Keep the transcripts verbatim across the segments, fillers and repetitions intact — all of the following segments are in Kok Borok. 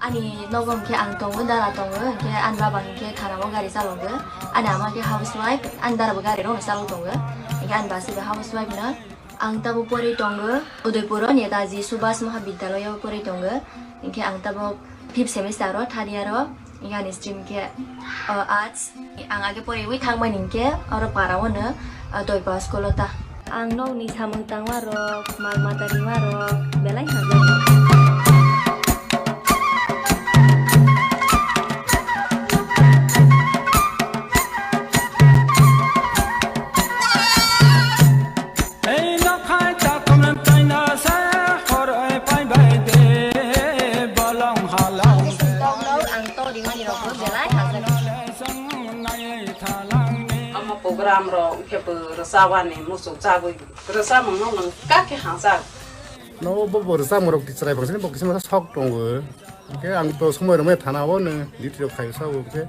Ani nogo hwnkhe ang tongo, dara tongo, hwnkhe ani baba hwnkhe thanao gari chalogo. Ani ama khe housewife, ani dara bo gari rokno chalok tongo. Hwnkhe ani bwsai bo housewife no. Ang tabuk porwi tongo Udaipuro Netaji Subhas Mahabidyalaya o porwi tongo. Hwnkhe ang tabuk fifth semester o, third year o. Hwnkhe ani stream khe, o, arts. Ang age poriwi thangmani hwnkhe oro para o no, o, Doipa school o ta. Ang nokni samung tangma rok, mal mata rima rok belai hamjak. Ei nokhai chakhwlwng thaino se horoi phaibai de bolong halong. Ang tongno, ang tongrimani rokbo belai hamjak. Omo program rok khe bo rwchapani muchuk chagwi rwchapmung no nwng kha khe hamjak. No bo bo rwchapmung rok chwrai bangsa ni bo kisa masa sok tongo. Hwnkhe ang to somoi rwmai thana o no duty rok khai sao hwnkhe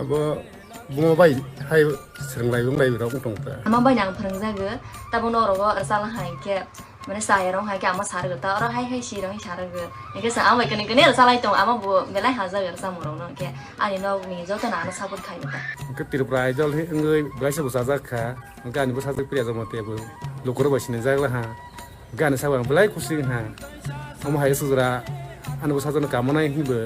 abo buma bai hai swrwng lai wng lai rok wng tong ta. Ama bai no ang phwrwngjago, tabuk norok o rwchapna hai khe, mane chaya rok hai khe ama sa rwgo ta, oro hai hai si rok sa rwgo. Hwnkhe chwng ama bai kwnwi kwnwi rwchap lai tongo, ama bo belai hamjak rwchapmung rok no, hwnkhe ani nok ni joto no ano support khai ta. Hwnkhe Tripura Idol hi wngwi belai se bwsajak kha, hwnkhe ani bwsajwk Priya Jamatia bo lukurok bai sinijak lai ha. Gana sabo ang belai kusi wngha. Omo hai sujra ani bwsajwkno kamonai hinwi bo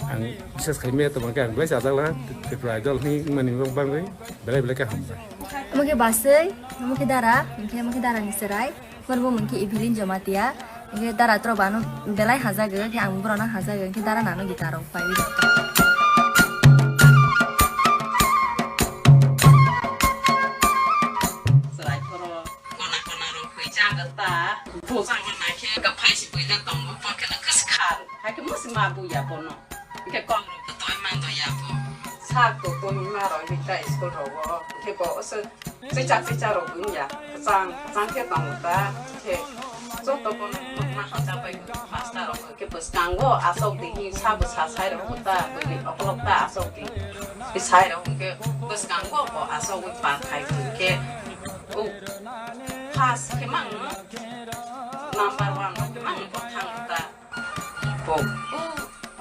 ang bises khai maya tongma khe ang belai chajak laha. Tripura Idol hinwi wngmani bagwi belai belai khe hamjak. Omo khe baswi, omo khe dara, hwnkhe omo khe dara ni chwrai. Borok bo mungkhe Evelyn Jamatia. Hwnkhe dara tro bano belai hajago, khe ang borokno hajago, hwnkhe dara nano guitar rok pai. Chwrai phoro. Kona kona rok hwijak ta. Bujak rok naikhe kwphai se buina tongo, bo khe kwswkha. Haikhe musi ma buya bono. Hwnkhe kok rok to toi man doya bo. Sak to toi ma rok hwnkhe school rogo. Hwnkhe bo se chicha chicha rok buya. Kwchang kwchang khe tongo ta. Hwnkhe joto bono ma hajak bai master rok. Hwnkhe bwskango asok di hi sabo sa sai rok ta. Bwrwi okolog ta asok di. Bisai rok hwnkhe bwskango bo asogwi par khai hwnkhe. O, first khe mang no, number one rok khe mang no bo thang ta. Bo, o,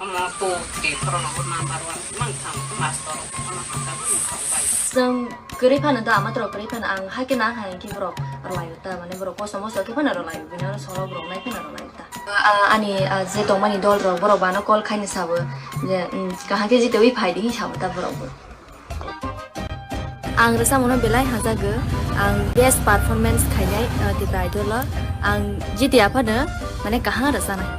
omo two, three, four rok bo number one khe mang thang, master rok bo no hamjagwi wng thang bai. Chwng kwrwi phano da, ama tro kwrwi phano ang hakhe na hai khe borok rwlai ta, mane borok kosom moso khe phano rwlai, bini aro solo borok nai phano rwlai ta. Ah, ani, ah, je tongmani dol rok borok bano call khaini sabo je, mm, kaham khe jitewi phai di hin sabo ta borok bo. Ang rwchapmungno belai hamjago. Ang best performance khainai, uh, Tipra Idol o. Ang jiti aphano, mane, kaham rwchanai.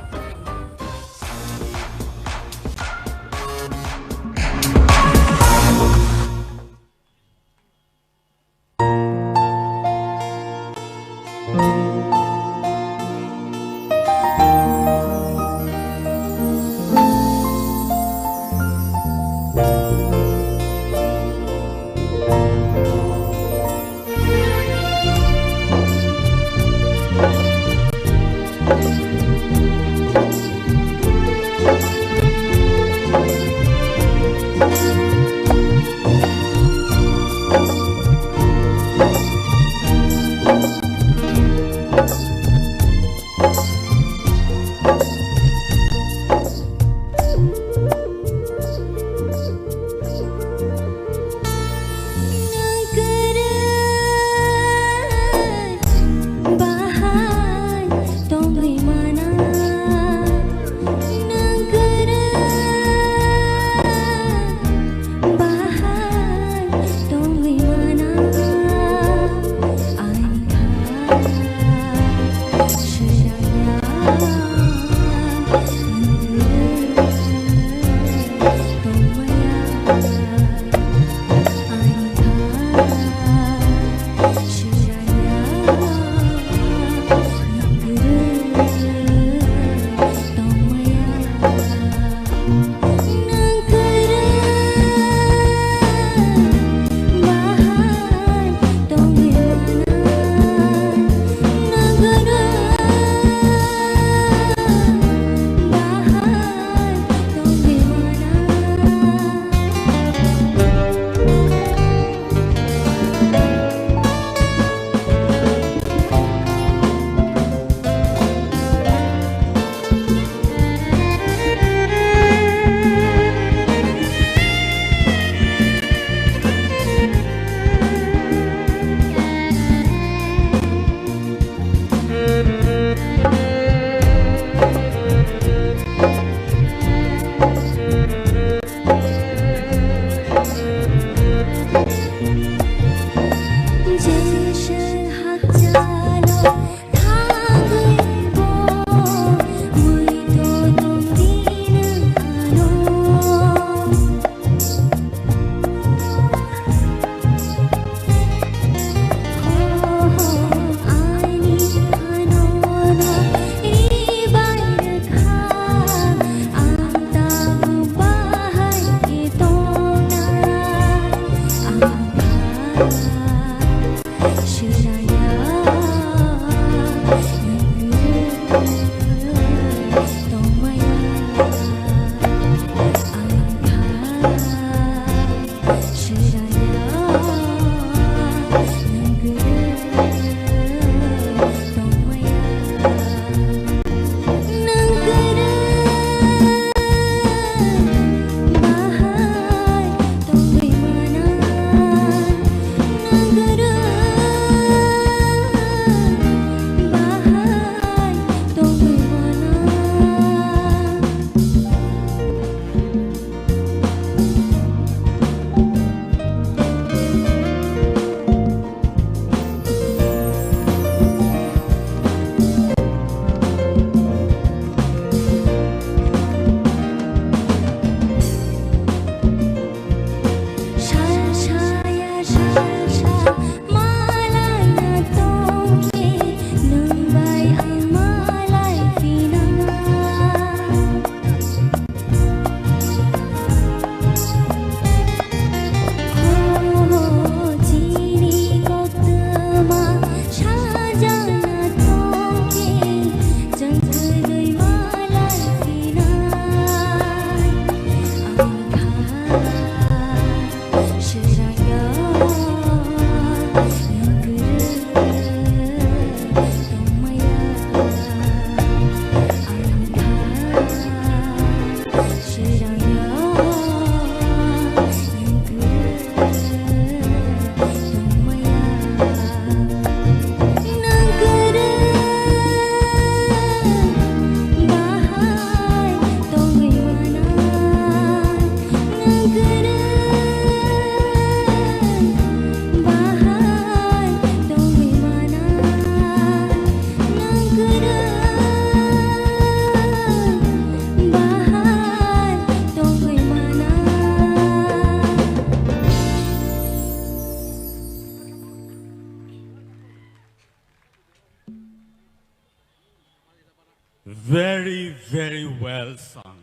Very, very well sung.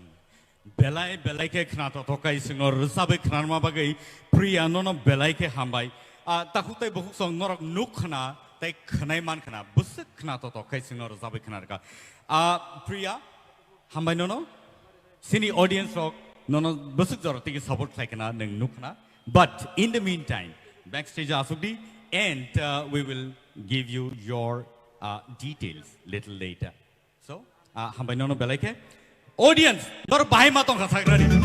Belai, belai khe khna totok kai singno rwchabwi khnarma bagwi Priya nono belai khe hambai. Ah, takhuk tai bukhuk song norok nuk khna tai khwnai man khna. Bwswk khna totok kai singno rwchabwi khnarka. Ah, Priya, hambai nono. Sini audience rok nono bwswk jora tigi support khlai khna nwng nuk khna. But in the meantime, backstage asuk di and, uh, we will give you your, uh, details little later. So, ah, hambai nono belai khe. Audience, nor bahai ma tongkha sagrani.